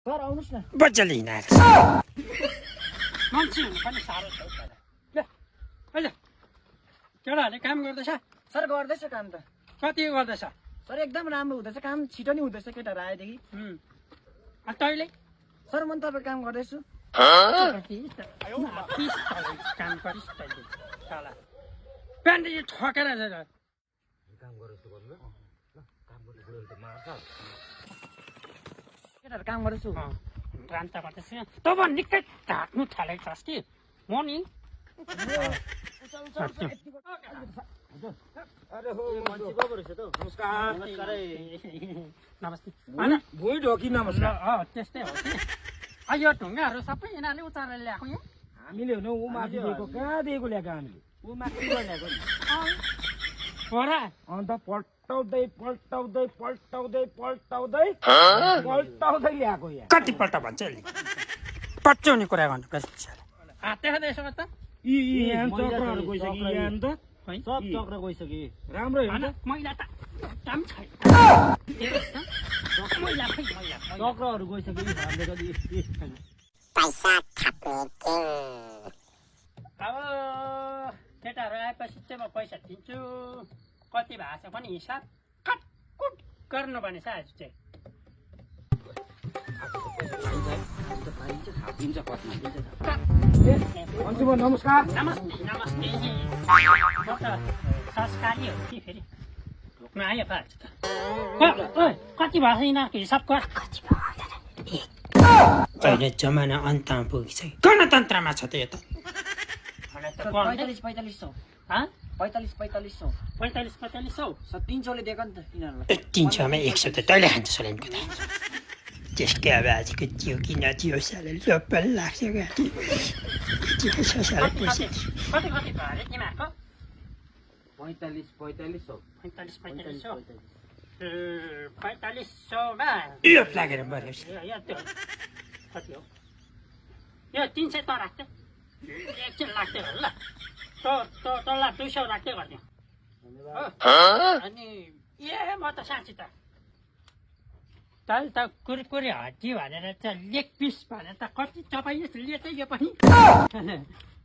sir आउनुस् न बच्चाले हिँडाएर मान्छे हुनु पनि साह्रो छ ल अहिले केटाहरूले काम गर्दैछ सर गर्दैछ काम त कति गर्दैछ सर एकदम राम्रो हुँदैछ काम छिटो नै हुँदैछ केटाहरू आएदेखि तैँले सर म तपाईँ काम गर्दैछु काम गरिस् तैँले साला प्यान्ट ठकेर केटाहरू काम गर्दैछु भ्रान्त गर्दैछ तब निकै ढाक्नु थालेको छस् कि म नि नमस्ते भुइँ ढोकी नमस्कार त्यस्तै हो कि यो ढुङ्गाहरू सबै यिनीहरूले उचालेर ल्याएको यहाँ हामीले हुन ऊ माथि दिएको कहाँ दिएको ल्याएको हामीले ऊ माथि ल्याएको नि छोरा अन्त पल्टाउँदै पल्टाउँदै पल्टाउँदै पल्टाउँदै पल्टाउँदै ल्याएको यहाँ कतिपल्ट भन्छ यसले पच्चाउने कुरा गर्नु पर्छ हात देखाउँदैछ त यहाँ चक्रहरू गइसक्यो यहाँ त सब चक्र गइसक्यो राम्रो हो नि मैला त काम छैन मैला खै मैला चक्रहरू गइसक्यो हामीले कति अब केटाहरू आएपछि चाहिँ म पैसा दिन्छु कति भएको छ पनि हिसाब काटकुट गर्नु भने चाहिँ आज चाहिँ भन्छु नमस्कार नमस्ते नमस्ते म त संस्कारी हो कि फेरि ढोक्न आयो पाँच त कति भएको छ यिनीहरूको हिसाब गर अहिले जमाना अन्तमा पुगिसक्यो गणतन्त्रमा छ त यो त 4500 300ले दिएको नि त यिनीहरूलाई 300मा 100 त तैँले खान्छ सोलेनको त त्यसकै अब आजको जिउ कि नजिउ साले लोपल लाग्छ क्या ठिकै छ साले पैसा कति कति भयो अरे तिमीहरूको 4500मा लोप लागेर मऱ्यो कति हो यो 300 त राख्थ्यो एकछिन लाग्थ्यो ल तँलाई 200 राख्दै गर्थ्यो अनि ए म त साँच्ची त तैँले त कुरकुरे हड्डी भनेर त लेग पिस भनेर त कति तपाईँ लिएछ यो पनि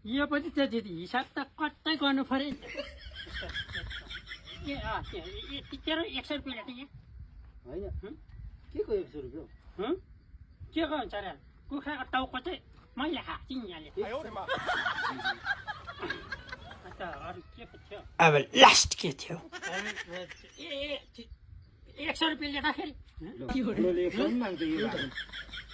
यो पनि त हिसाब त कतै गर्नु पऱ्यो नि तेरो 100 रुपियाँ ल्याएको यहाँ होइन के को 100 रुपियाँ के को हुन्छ र कुखुराको टाउको चाहिँ मैले खाएको थिएँ यहाँले अन्त अरू के पो थियो अब लास्ट के थियो 100 रुपियाँ ल्याउँदाखेरि